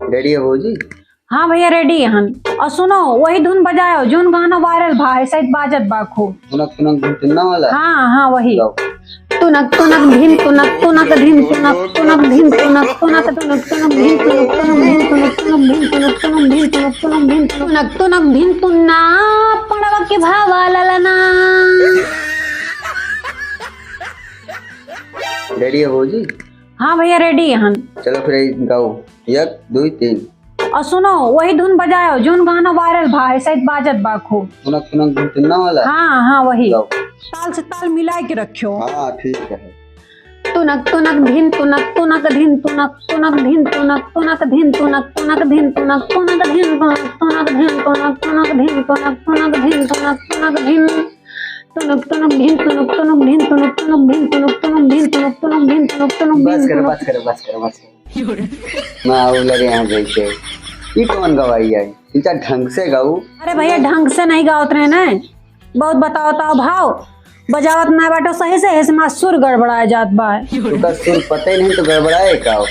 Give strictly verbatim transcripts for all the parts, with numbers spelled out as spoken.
Ready है भौजी? हाँ भैया, ready हन। और सुनो, वही धुन बजायो, जोन गाना viral भा है, शायद बाजत बा खूब। तुनक तुनक धुन तुन्ना वाला? हाँ, हाँ, वही। गाओ। तुनक तुनक धिन तुनक, तुनक धिन तुनक, तुनक धिन तुनक, तुनक तुनक धिन तुनक, तुनक धिन तुनक, तुनक धिन तुनक, तुनक धिन तुनक, तुनक धिन तुनक, तुनक तुनक धिन तुन्ना, पड़वा के भावा ललना। Ready है भौजी? हाँ भैया, ready हन। चलो फिर, गाओ, एक, दुई, तीन। और सुनो, वही धुन बजायो, जोन गाना viral भा है, शायद बाजत बा खूब। तुनक तुनक धुन तुन्ना वाला? हाँ, हाँ, वही। गाओ। ताल से ताल मिलाए के रखियो। हाँ, ठीक है। तुनक तुनक धिन तुनक, तुनक धिन तुनक, तुनक धिन तुनक, तुनक धिन तुनक, तुनक धिन तुनक, तुनक धिन तुनक, तुनक धिन तुनक, तुनक धिन तुनक, तुनक धिन तुनक, तुनक धिन। तुनक तुनक धिन तुनक, तुनक धिन तुनक, तुनक धिन तुनक, तुनक धिन तुनक, तुनक धिन तुनक, तुनक धिन तुनक। बस करो, बस करो, बस करो, बस करो। माँ उलरे यहाँ जैसे। ई कौन गवाई है? इनका ढंग से गाऊ। अरे भैया, ढंग से नहीं गावत रहे ना। बहुत बताओ ताओ भाव। बजावत ना बाटो सही से, इसमें सुर गड़बड़ाए जात बा। तुका सुर पते नहीं तो गड़बड़ाए का हो?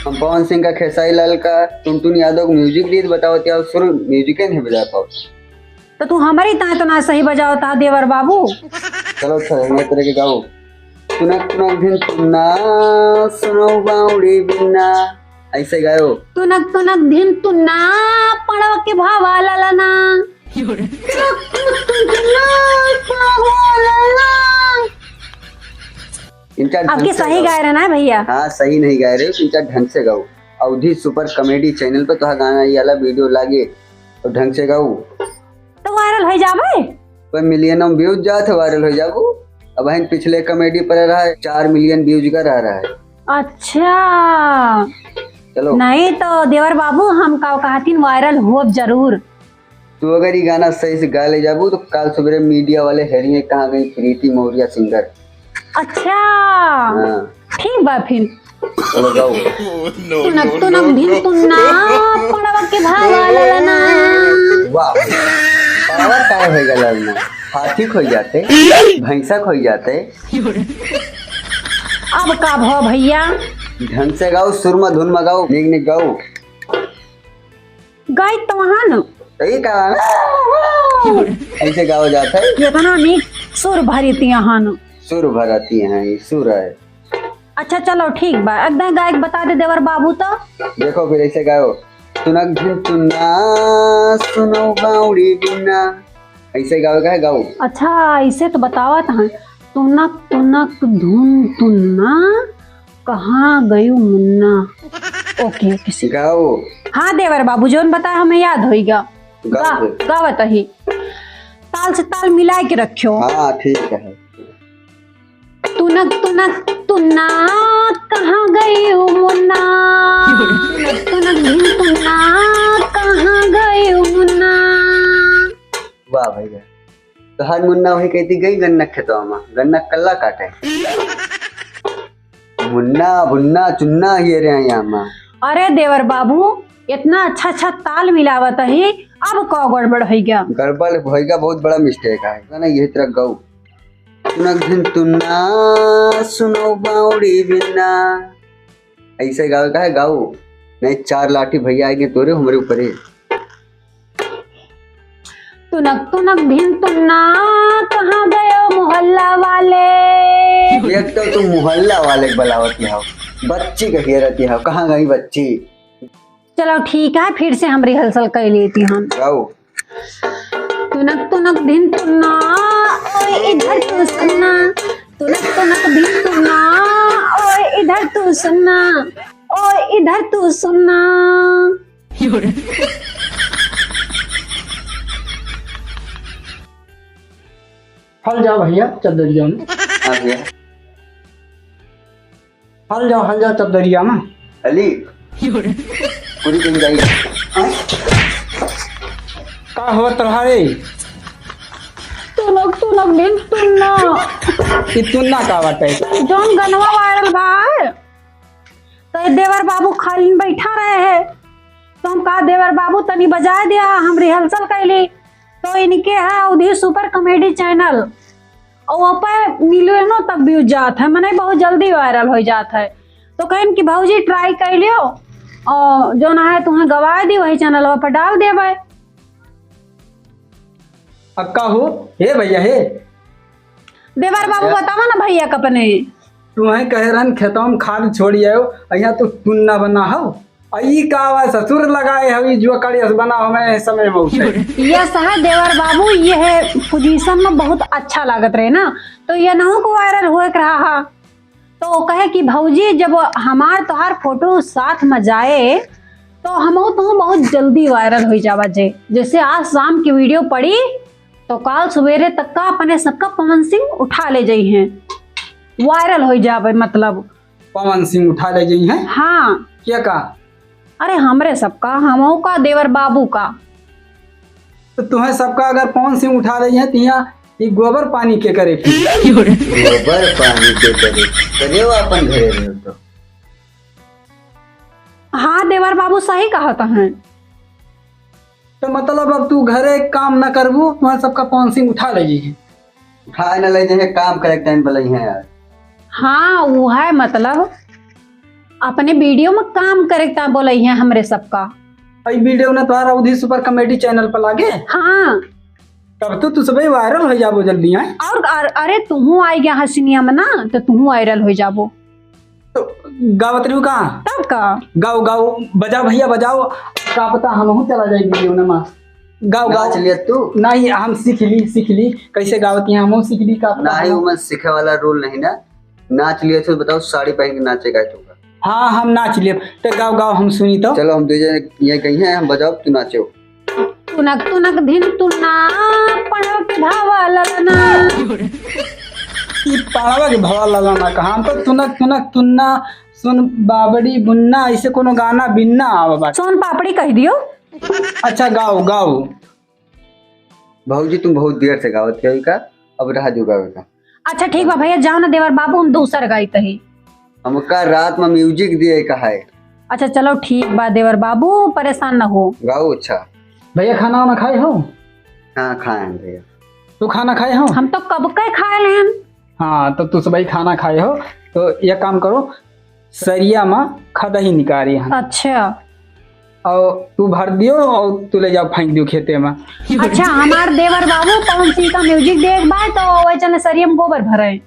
हम पवन सिंह का, खेसारी लाल का, टुनटुन यादव का music दीत बतावत या सुर music नहीं बजा पाओ। तो तू हमारी ताए तो ना सही बजावत हा देवर बाबू। चलो अच्छा, मैं तेरे के गाओ। तुनक तुनक धिन तुन्ना, सुनो बावड़ी बिन्ना। ऐसे गाओ। तुनक तुनक धिन तुन्ना, पड़वा के भावा ललना। तुनक तुनक धिन तुन्ना, पड़वा ललना। इनका अब ढंग की से सही गाओ। गाए रहे ना भैया? हाँ, सही नहीं गाए रहे, इनका ढंग से गाओ। अवधी Super Comedy channel पे तोहार गाना, ये वाला video लागे तो ढंग से गाओ। तो viral हो जाबे। पर million में views जात है, viral हो जाबू। अब हम पिछले comedy पर रहा है, चार million views का रहा, रहा है। अच्छा। चलो। नहीं तो देवर बाबू, हम का कहतीन, viral होब जरूर। तू अगर ये गाना सही से गा ले जाबू तो काल सुबह media वाले हेरिए कहाँ गई प्रीति मौर्य singer। अच्छा। हाँ। ठीक बा फिर। चलो गाओ। तुनक तुनक धिन तुन्ना, पड़वा के भावा ललना। वाह। पड़वा काय होइगा ललना? हाथी खोई जाते, भैंसा खोई जाते। अब का भो भैया? ढंग से गाओ, सुर में धुन में गाओ, निक निक गाओ। गाई तो वहाँ न। सही कहा ना? ऐसे गाओ जाता है। कितना नीक सुर भरती यहाँ न। सुर भरती हैं, ये सुर है। अच्छा चलो ठीक बा, एकदम गायक बता दे देवर बाबू तो। देखो फिर ऐसे गाओ, तुनक धिन तुन्ना, सुनो बावड़ी बिन्ना, ऐसे गावे का है, गाओ। अच्छा ऐसे तो बतावत हैं, तुनक तुनक धुन तुन्ना, कहाँ गयू मुन्ना। OK, OK, सीख। गाओ। हाँ देवर बाबू, जोन बताए हमें याद होइगा। गाओ गा-, फिर। गावत ही। ताल से ताल मिलाए के रखियो। हाँ ठीक है। तुनक तुनक तुन्ना, कहाँ गयू मुन्ना? तुनक तुनक धिन तुन्ना, कहाँ गयू मुन्ना? वाह भैया, तोहार मुन्ना वही कहती गई गन्ना खेतवा में, गन्ना कल्ला काटे। मुन्ना, भुन्ना, चुन्ना हियरे हैं यहाँ में। अरे देवर बाबू, इतना अच्छा अच्छा ताल मिलावत ही, अब का गड़बड़ होइगा? गड़बड़ होइगा, बहुत बड़ा mistake है ना, यही तरह गाओ। तुनक धिन तुन्ना, सुनो बावड़ी बिन्ना। ऐसे गावे का है, गाओ, नहीं चार लाठी भैया आएंगे तोरे, हमरे ऊपर ही। तुनक तुनक धिन तुन्ना, कहाँ गयो मोहल्ला वाले? एक तो तुम मोहल्ला वाले के बुलावत हो, बच्ची के घेरत हो, कहाँ गई बच्ची? चलो ठीक है, फिर से हम rehearsal कर लेती हम। गाओ। तुनक तुनक धिन तुन्ना, ओए इधर तू सुनना। तुनक तुनक धिन तुन्ना, ओए इधर तू सुनना। ओए इधर तू सुनना। हल जाओ भैया चदरिया में। हाँ भैया। हल जाओ, हल जाओ चदरिया में। अली, पूरी दिन जाई। का होत रहा रे? तुनक, तुनक धिन तुन्ना। ई तुन्ना का बाटे? जौन गनवा viral बा, तो ये देवर बाबू खाली बैठा रहे हैं, तो हम कहा, "देवर बाबू, तनी बजाए दिया, हम rehearsal कैली।" तो इनके है अवधी Super Comedy channel, और वहाँ पे million तक view जात है, मने बहुत जल्दी viral हो जात है। तो कहन कि, "भौजी, try कर लियो।" और जौन है तुम्हें गवाए दी, वही चैनलवा पर डाल देबे। अक्का हो, हे भैया, हे। देवर बाबू, या- बतावा ना भैया का अपने। तुम्हें कहे रहन खेतवा में खाद छोड़ी आयो, यहाँ तो टुन्ना बना हो। आ ई का आवाज ससुर लगाए हो, ई जुआ काड़ी अस बना हो, मैं इस समय में उठे। यस है देवर बाबू, ये है पोजीशन में बहुत अच्छा लागत रहे ना, तो ये नहु को वायरल हुए के रहा हा। तो वो कहे कि भौजी, जब हमार तोहार फोटो साथ में जाए, तो हमहू तुहू बहुत जल्दी वायरल हो जावा जे। जैसे आज शाम की वीडियो पड़ी, तो काल सवेरे तक का अपने सबका पवन सिंह उठा ले जाई हैं, वायरल हो जावे, मतलब। पवन सिंह उठा ले जाई हैं? हाँ। क्या का? अरे, हमरे सबका, हमहू का, देवर बाबू का। तो तुम्हें सबका अगर पवन सिंह उठा ले जाई हैं, तो यहाँ ये गोबर पानी के करे फिर? गोबर पानी के करे, करे वो अपन घरे रहो तो। हाँ, देवर बाबू सही कहत हैं। तो मतलब अब तू घरे काम न करबू, तुम्हें सबका पवन सिंह उठा ले जाई हैं? उठाए न ले जाई हैं, काम करे के टाइम पर लई हैं यार। हाँ, वो है मतलब अपने वीडियो में काम करे के बोलई हैं हमरे सबका। ई वीडियो ना तोहार अवधी सुपर कॉमेडी चैनल पर लागे? हाँ। तब तो तू सबे वायरल हो जाबो जल्दी, हैं? और अर-, अरे तुहू आई गया हसीनिया में ना, तो तुहू वायरल हो जाबो। तो गावत रहू का? तब का? गाओ, गाओ, बजाओ भैया, बजाओ। का पता हमहू चला जाए वीडियो में। गाओ, गाओ। नाच लिया तू। नहीं, हम सीख ली, सीख ली। कैसे गावत हैं, हमहू सीख ली, का पता नहीं, हम वो में सीखे वाला रोल नहीं ना। नाच लिया तो बताओ, साड़ी पहन के नाचे का तुमका? हाँ, हम नाच लेब। तो गाओ, गाओ, हम सुनी तो। चलो, हम दो जने ये गई हैं, हम बजाओ, तू नाचो। तुनक तुनक धिन तुन्ना, पड़वा के भावा ललना। ई पड़वा के भावा ललना कहाँ? हम तो तुनक तुनक तुन्ना, सुन बाबड़ी बुन्ना, ऐसे कोनो गाना बिन्ना आवा बाटे। सोन पापड़ी कह दियो। अच्छा, गाओ, गाओ। भौजी, तुम बहुत देर से गावत रही का, अब रहा जो गावे का। अच्छा, ठीक बा भैया, जाओ ना देवर बाबू, हम दूसर गाइत ही। हमका रात में म्यूजिक दिए का है। अच्छा, चलो ठीक बा देवर बाबू, परेशान न हो। गाओ। अच्छा। भैया, खाना वाना खाए हो? हाँ, खाए हैं भैया। तू खाना खाए हो? हम तो कब के खाए लेन। हाँ, तो तू सबही खाना खाए हो, तो ये काम करो, सरिया मा खदही निकारी हन। अच्छा। और तू भर दियो और तू ले जाओ, फेंक दियो खेते मा। अच्छा, हमार देवर बाबू पवन सिंह का म्यूजिक देख बा, तो वही चले सरिया मा गोबर भरे।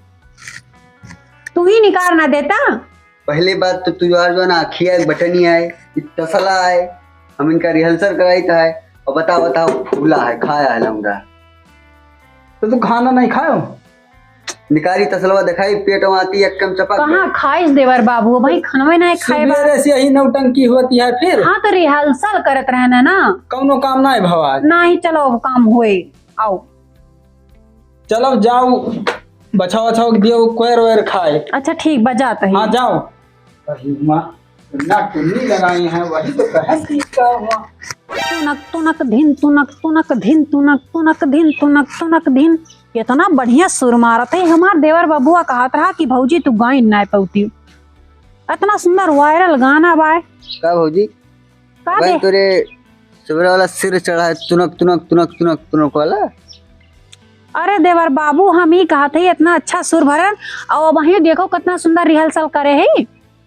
तू ही निकार ना देता। पहली बात तो तू यार जो है ना, अखिया एक बटनी आए, एक तसला आए, हम इनका रिहर्सल कराई था है, और बता, बता, फूला है, खाया है लौंडा। तो तू खाना नहीं खायो? निकारी तसलवा दिखाई, पेट में आती एकदम चपक कहाँ गई। खाइस देवर बाबू, भाई खनवे नहीं खाए बा। सुबेरे से यही नौटंकी होती है फिर। हाँ, तो रिहर्सल करत रहना ना। कौनो काम नहीं भवा। नहीं, चलो अब काम होए, आओ। चलो जाओ, बछाओ, बछाओ के दियो, कोयर वोयर खाए। अच्छा, ठीक बा, जात है। हाँ, जाओ। अरे माँ, ना टुन्नी लगाई है, वही तो कहे सीखा हुआ। तुनक, तुनक, धिन, तुनक, तुनक, धिन, तुनक, तुनक, धिन, तुनक, तुनक, धिन। इतना बढ़िया सुर मारत है। हमार देवर बबुआ कहत रहा कि भौजी, तू गाइन नाय पौती। इतना सुंदर वायरल गाना बाय। का भौजी? का भाई दे? तोरे सुबह वाला सिर चढ़ा है, तुनक, तुनक, तुनक, तुनक, तुनक वाला। अरे देवर बाबू, हम ही कहत है, इतना अच्छा सुर भरन, और वहीं देखो कितना सुंदर रिहर्सल करे है।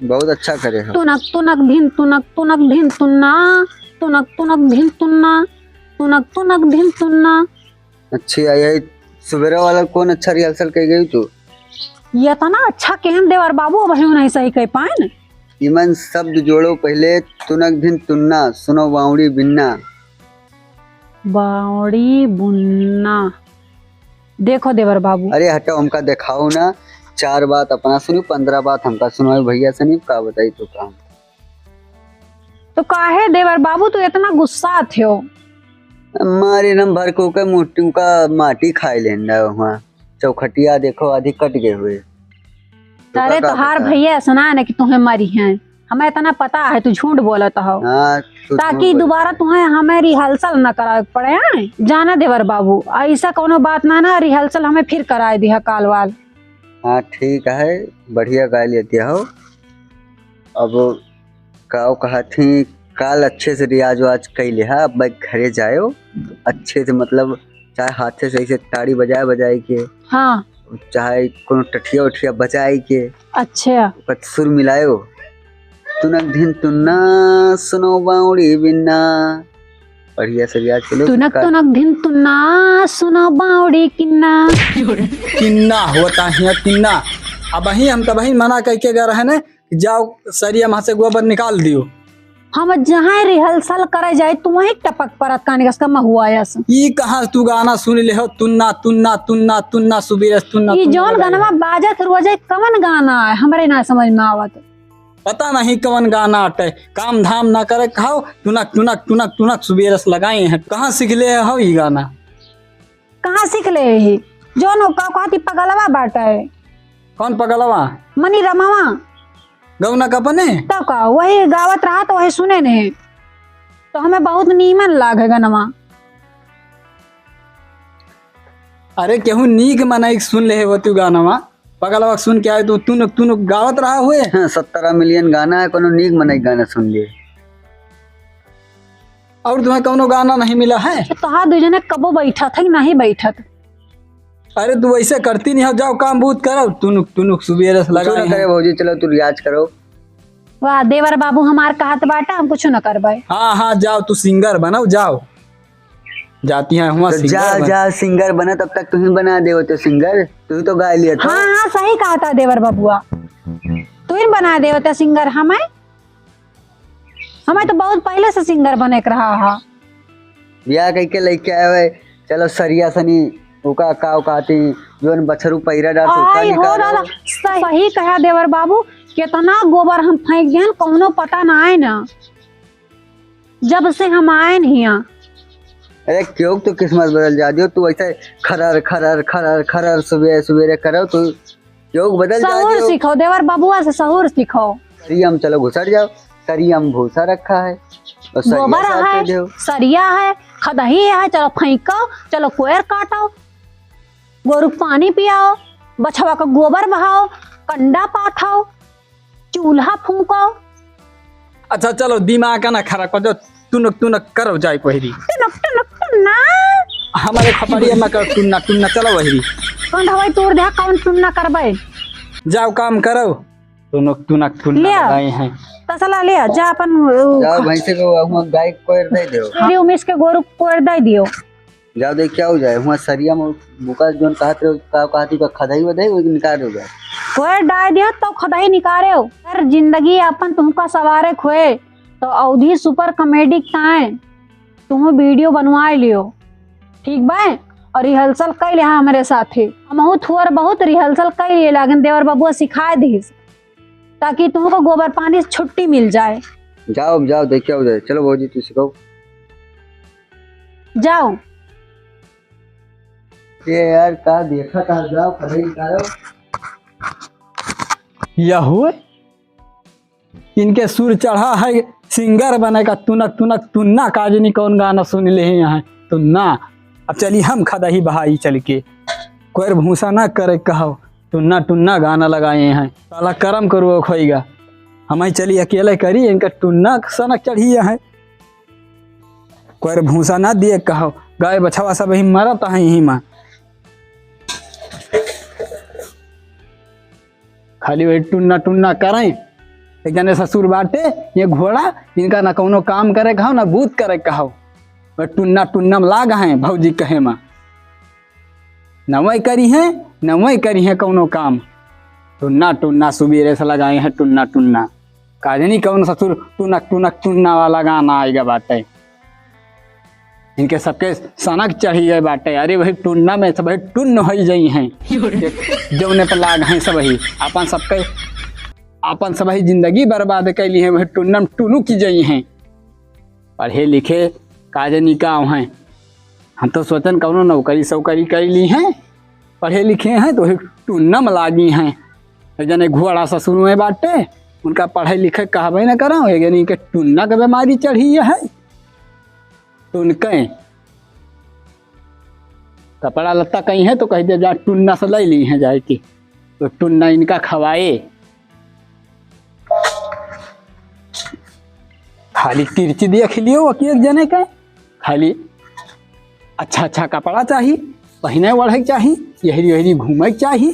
बहुत अच्छा करे हो। तुनक, तुनक, धिन, तुनक, तुनक, धिन, तुन्ना, तुनक, तुनक, धिन, तुन्ना, तुनक, तुनक, धिन, तुन्ना। अच्छा, यही सुबेरा वाला कौन अच्छा रिहर्सल कर गई तू? ये इतना अच्छा केहन देवर बाबू, वही नहीं सही कह पाए न। इमन शब्द जोड़ो पहले, तुनक धिन तुन्ना, सुनो बावड़ी बिन्ना। बावड़ी बुन्ना। देखो देवर बाबू। अरे हटो, हमका देखाओ ना, चार बात अपना सुनी, पंद्रह बात हमका सुनाओ भैया सनी, का बताई तो काम। तो काहे देवर बाबू तू इतना गुस्सा थे हो? मारे नम भर को के मोटू का माटी खाए लेन रहे हुआ। चौखटिया देखो आधी कट गए हुए। तो अरे का तोहार कहता? भैया सुना ना कि तुम्हें मारी हैं, हमें इतना पता है तू झूठ बोलत हो। हाँ, तू ताकि झूठ बोलत दोबारा हो। तुम्हें हमें रिहर्सल न करावे के पड़े हैं। जाना देवर बाबू, ऐसा कोनो बात ना ना, रिहर्सल हमें फिर कराए दिया काल वाल। हाँ ठीक है, बढ़िया गाय लेती हो। अब काव कहत ही, काल अच्छे से रियाज वाज कई लिहा, अब घरे जायो, अच्छे से मतलब चाहे हाथे से ऐसे ताड़ी बजाए बजाए के, हाँ। चाहे कोनो टठिया उठिया बजाए के, अच्छा। ओकर सुर मिलायो। तुनक धिन तुन्ना, सुनो बावड़ी बिन्ना। बढ़िया से रियाज कर लो। तुनक तुनक धिन तुन्ना, सुनो बावड़ी किन्ना। किन्ना होता हिया किन्ना। अबहीं हम तबहीं मना कइके गए रहे ने, जाओ सरिया महाँ से गोबर निकाल दियो। हम जहाँ rehearsal करे जाए, तू वहीं टपक परत कानी कस का महुआ यस। ई कहाँ तू गाना सुन ले हो, तुन्ना, तुन्ना, तुन्ना, तुन्ना, सुबेरे से तुन्ना, ई तुन्ना जौन लगाई गानवा है। बाजत रोजे कवन गाना है, हमरे ना समझ में आवत। पता नहीं कवन गाना अटे, काम धाम ना करे खाओ, टुनक, टुनक, टुनक, टुनक, सुबेरे से लगाए हैं। कहाँ सीख ले हो ई गाना? कहाँ सीख ले ही? जौन का कहती पगलवा बाटे। कौन पगलवा? मनी रमवा। गौना का अपने? तब का, वही गावत रहा तो वही सुने ने, तो हमें बहुत नीमन लागे गनवा। अरे केहू नीक मनई सुन ले हो तू गानवा, पगलवा सुन के आए तू, तुनुक तुनुक गावत रहा हुए। हाँ, सत्रह million गाना है, कोनो नीक मनई गाना सुन लिए। और तुम्हें कौनो गाना नहीं मिला है? तो तोहार दू जने कबो बैठत है कि नहीं बैठत? अरे तू वैसे करती नहीं हो, जाओ काम बूत करो, तुनुक तुनुक सुबेरे से कुछो लगाए ना करे हैं। भौजी, चलो तू रियाज करो। वाह, देवर बाबू हमार कहत बाटा, हम कुछो न करबै। हाँ, हाँ, जाओ तू singer बनो, जाओ। जाती है हुआ तो singer जा, बन। जा singer बना, तब तक तू ही बना दे हो तो singer, तू ही तो गा लिया था। हाँ, हाँ, सही कहा था देवर बबुआ, तू ही बना दे हो तो singer हमें। हमें तो बहुत पहले से singer बने के रहा है। बियाह कइके लइके आए हुए, चलो सरिया सनी, ओका का कहती, जोन बछरू पैरा डाल, ओका आई हो निकालो। दादा, सही, सही कहा देवर बाबू, कितना गोबर हम फेंक देन, कौनो पता ना आए ना, जब से हम आए न हिया। अरे क्यों तू किस्मत बदल जा दियो, तू ऐसे खरर, खरर, खरर, खरर सुबह, सुबेरे करो, तू क्यों बदल जा सहूर दियो? सीखो, देवर बबुआ से सहूर सीखो। सरिया में चलो घुसर जाओ, सरिया में भूसा रखा है, और सरिया गोबर साफ है, कर दो। सरिया है, खदही है, चलो फेंको, चलो कोयर काटो, गोरु के पानी पियाओ, बछवा का गोबर बहाओ, कंडा पाथो, चूल्हा फूंको। अच्छा चलो, दिमाग का ना खराब कर दो, टुनक टुनक करो जाए कोहरी। टुनक टुनक टुन्ना। हमारे खपड़िया में कर टुन्ना टुन्ना, चलो वही। कौन हवाई तोड़ दे, कौन टुन्ना करबे? जाओ काम करो। टुनक टुनक टुन्ना लिया। लगाए हैं। तसला लिया, जा अपन, उ, जाओ ख- भैंसे को, हुआ गाय को कोयर दे दो। मेरी उमिस के गोरु को कोयर दे दियो। जाओ दे क्या हो जाए, हुआ सरिया में बुका जोन कहत रहे, का कहती का खदाई वदाई, वो निकाल दो जाए। कोयर डाय दियो तो खदाई निकारे हो। अगर जिंदगी अपन तुमका सवारे खोए, तो अवधी Super Comedy ताए तुम video बनवाए लियो, ठीक बा? और rehearsal कर लिया हमरे साथे। हमहू थोर बहुत rehearsal कर लिए, लेकिन देवर बबुआ सिखाए दीस, ताकि तुमको गोबर पानी से छुट्टी मिल जाए। जाओ, जाओ, देख के आओ जाए। चलो भौजी, तू सिखाओ। जाओ। ये यार, का देखा था, जाओ, पढ़ाई करो। यह हुए। इनके सुर चढ़ा है singer बने का, टुनक टुनक टुन्ना, का जनी कौन गाना सुन ले हैं यहाँ, टुन्ना। अब चली हम खदही बहाई चल के, कोयर भूसा ना करे कहो, टुन्ना टुन्ना गाना लगाए हैं। साला करम करो खोईगा, हम ही चली अकेले करी, इनका टुन्ना सनक चढ़ी है। कोयर भूसा ना दिए कहो, गाय बछवा सब ही मरत है यही माँ। खाली वही टुन्ना टुन्ना करें। एक जने ससुर बाटे, ये घोड़ा, इनका ना कौनो काम करे कहो, ना बूत करे कहो। वह टुन्ना टुन्ना में लाग हैं भौजी कहे मा। न वही करी हैं, न वही करी हैं कौनो काम। टुन्ना टुन्ना सुबेरे से लगाए हैं टुन्ना टुन्ना। का जनी कौन ससुर टुनक टुनक टुन्ना वाला गाना आइगा बाटे। इनके सबके सनक चढ़ी गए बाटे। अरे वही टुन्ना में सब वही टुन्न होई जाई हैं। जौने पर लाग हैं सब वही। अपन सबके, अपन सब वही जिंदगी बर्बाद कैली हैं, वही टुन्ना में टुनु की जाई हैं। पढ़े लिखे का जनी का हैं। हम तो सोचन कौनो नौकरी सौकरी कर ली हैं, पढ़े लिखे हैं तो वही टुन्ना में लागी हैं। एक जने घोड़ा ससुर में बाटे, उनका पढ़े लिखे कहबे न करो, एक जनी के टुन्ना के बीमारी चढ़ी है। तो उनके कपड़ा लत्ता कहीं है तो कह दे जा टुन्ना से ले ली हैं जाए के, तो टुन्ना इनका खवाए। खाली तिरछी देख लियो वकील जने के, खाली अच्छा अच्छा कपड़ा चाही, पहिने ओढ़े के चाही, यहरी यहरी घूमे के चाही।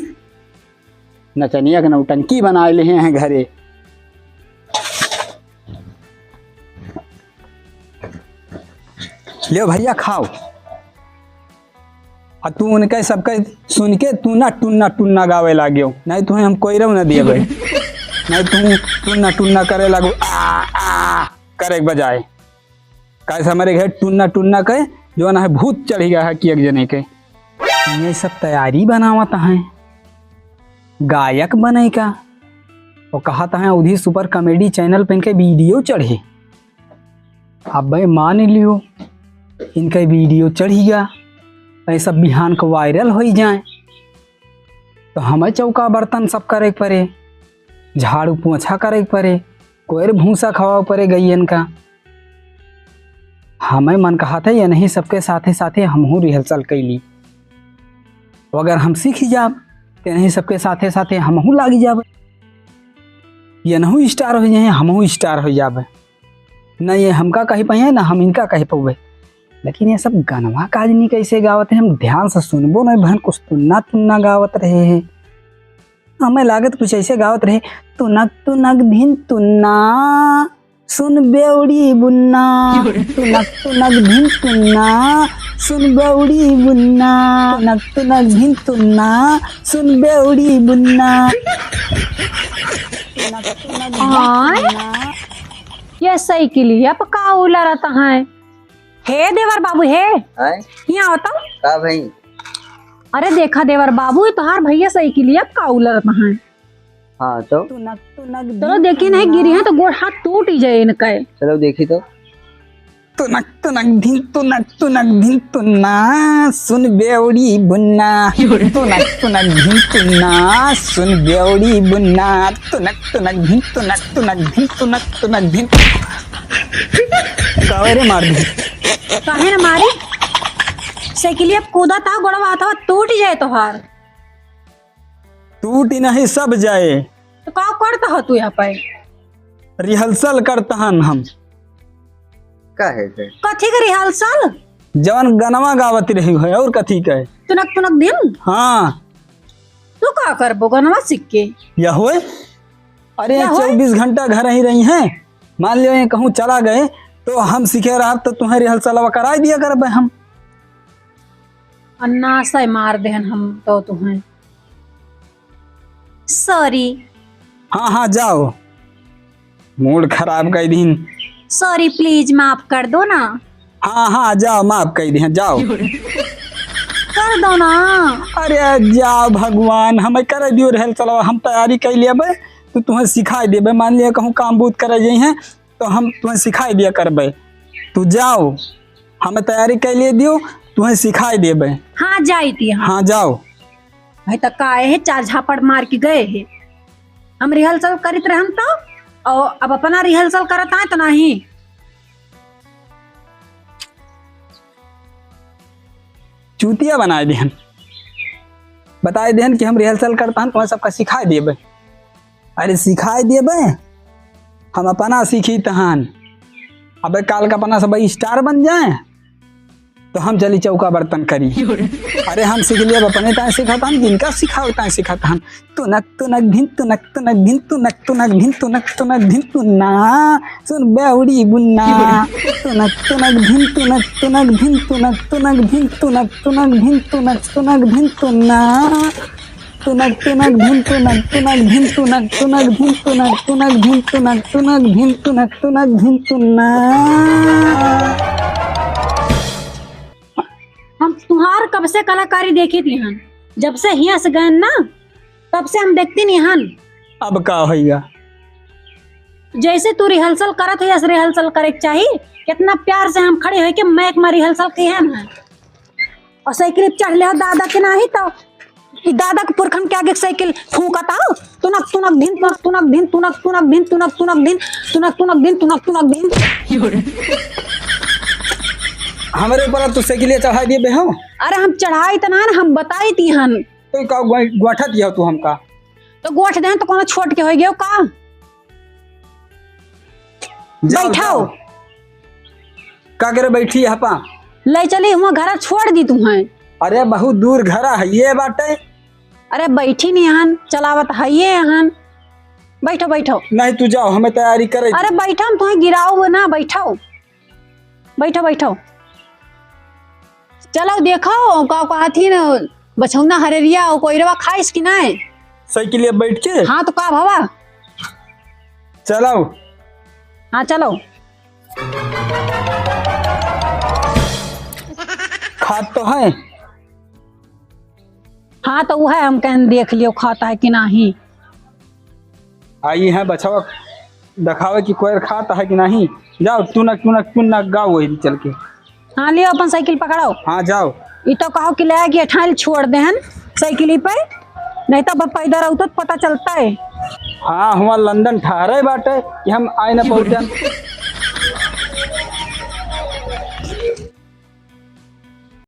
नचनिया के नौटंकी बनाए ले हैं घरे। लियो भइया, खाओ। आ तू उनके सबके सुन के तू ना टुन्ना टुन्ना गावे लाग्यो, नहीं तुहें हम कोई रव ना दिए भाई। नहीं तू टुन्ना टुन्ना करे लागो, आ, आ, करे के बजाय। काहे से हमरे घर टुन्ना टुन्ना के जो ना है भूत चढ़ी गया है कि एक जने के। ये सब तैयारी बनावत हैं गायक बने का। वो कहत हैं उधी सुपर कॉमेडी चैनल पे इनके वीडियो चढ़े। अबे मान लियो, इनके वीडियो चढ़ी गया, ऐसा बिहान को वायरल होई जाए, तो हमें चौका बर्तन सब करे के पड़े, झाड़ू पोछा करे के पड़े, कोयर भूसा खवावे पड़े गइयन का। हमें मन कहत है, ये नहीं सबके साथे साथे हमहू रिहर्सल कैली। तो अगर हम सीखी जाब, तो ये नहीं सबके साथे साथे हमहू लागी जाब। ये नहू स्टार हो जाए, हमहू स्टार हो जाब। न ये हमका कही पाए, न हम इनका कही पउबे। लेकिन ये सब गनवा काजनी कैसे गावत है, हम ध्यान से सुनबो नहीं, बहन कुछ तुन्ना तुन्ना गावत रहे हैं। हमें लागत कुछ ऐसे गावत रहे, तुनक तुनक धिन तुन्ना, सुन बेवड़ी बुन्ना। तुनक तुनक धिन तुन्ना, सुन बेवड़ी बुन्ना। तुनक तुनक धिन तुन्ना, सुन बेवड़ी बुन्ना। तुनक तुनक धिन आय? तुन्ना। ये साइकिलिया पे का उलरत है? हे देवर बाबू, हे। आय? यहाँ आओ तो। का भाई? अरे देखा देवर बाबू, ये तोहार भैया साइकिलिया पे का उलरत है? हाँ तो? तुनक, तुनक, चलो देखी नहीं, गिरी है तो गोड़ हाथ टूट ही जाए इनका। चलो देखी तो। तुनक, तुनक, धिन, तुनक, तुनक, धिन, तुन्ना, सुन बेवड़ी बुन्ना। तुनक, तुनक, धिन, तुन्ना, सुन बेवड़ी बुन्ना। तुनक, तुनक, धिन, तुनक, तुनक, धिन, तुनक, तुनक, धिन। काहे रे मार दी? काहे ना मारी? साइकिलिया कूदा था, गोड़वा था, टूट जाए तोहार। टूटी नहीं सब जाए। तो का करता हो तू यहाँ पे? रिहर्सल करता हन हम। का है से? कथी के रिहर्सल? जवन गनवा गावत रही है और कथी का है? तुनक तुनक धिन? हाँ। तू का करबो गनवा सीख के? यह होए? अरे या होए? चउबीस घंटा घर ही रही हैं, मान लियो ये कहूँ चला गए तो हम सीखे रहब तो तुम्हें रिहर्सलवा कराई दिया करबे हम। अन्ना से मार देहन हम तो तुम्हें। सॉरी। हाँ, हाँ, जाओ। मूड खराब कर दीन। सॉरी, प्लीज माफ कर दो ना। हाँ, हाँ, जाओ, माफ कर दीन, जाओ। कर दो ना। अरे जाओ भगवान, हमें कर दियो रिहर्सल, हम तैयारी कर लेबे, तो तुम्हें सिखाई देबे। मान लिया कहूँ काम बूत करे जाई हैं, तो हम तुम्हें सिखाई दिया करबे। तू जाओ, हमें तैयारी कर लिए दियो, तुम्हें सिखाई देबे। हाँ, जाई थी हम। हाँ, जाओ। भाई, त का है, चार झापड़ मार के गए है। हम रिहर्सल करित रहन तो, और अब अपना रिहर्सल करत आए तो नहीं। चूतिया बनाए देहन, बताए देहन कि हम रिहर्सल करत हन, तुम्हें सबका सिखाए देबे। अरे सिखाए देबे, हम अपना सीखी तहन। अबे काल का अपना सब स्टार बन जाए, तो हम चली चौका बर्तन करी। अरे हम सीख लिए, अब अपने ताए सीखत हन, इनका सिखाओ ताए सीखत हन। तुनक तुनक भिन तुनक तुनक भिन तुनक तुनक भिन तुनक तुनक भिन तुन्ना, सुन बेवड़ी बुन्ना। तुनक तुनक भिन तुनक तुनक भिन तुनक तुनक भिन तुनक तुनक भिन तुनक तुनक भिन तुन्ना। तुनक तुनक भिन तुनक तुनक भिन तुनक तुनक भिन तुनक तुनक भिन तुनक तुनक भिन तुनक तुनक भिन तुन्ना। हम तुहार कब से कलाकारी देखी थी हन, जब से हियां से गए ना, तब से हम देखती नहीं हन। अब का होइगा? जैसे तू रिहर्सल करत है, ऐसे रिहर्सल करे के चाही। कितना प्यार से हम खड़े होके माइक में रिहर्सल किए हैं। और साइकिल पे चढ़ ले हो दादा के नाही तो ई दादा के पुरखन के आगे साइकिल फूंकत आओ। तुनक तुनक धिन तुनक तुनक धिन तुनक तुनक धिन तुनक तुनक धिन तुनक तुनक धिन तुनक तुनक धिन। हमरे ऊपर तू साइकिलिया चढ़ा दिए बे हो। अरे हम चढ़ाई त ना, हम बताई ती हन। तो का गोठा दिया तू हमका? तो गोठ देहन तो कोनो छोट के हो गयो का? जाओ, बैठाओ। जाओ। का करे बैठी है पा? ले चली हुआ घर छोड़ दी तुम्हें। अरे बहुत दूर घर है ये बाटे। अरे बैठी नहीं हन, चलावत है ये हन। बैठो, बैठो। नहीं तू जाओ, हमें तैयारी करे। अरे बैठो, हम तुम्हें गिराओ ना, बैठो। बैठो, बैठो। चलो देखो, का कहत ही न, बछौना हरेरिया, ओ कोइरवा खाइस कि नाय? साइकिलिया बैठ के? हाँ, तो का भवा? चलो। हाँ, चलो। खात तो है। हाँ, तो उहै हम कहन देख लियो, खाता है कि नाहीं। आई है बछवा देखावे कि कोयर खाता है कि नाहीं। जाओ, टुनक, टुनक, टुनक गाओ वही चल के। हाँ, लियो अपन साइकिल पकड़ो। हाँ, जाओ। ई तो कहो कि ले आके ठाइल छोड़ देहन साइकिल पे, नहीं तो अब पैदल रहतो तो पता चलता है। हाँ, हुआँ लंदन ठहरे बाटे कि हम आए न पहुँचन।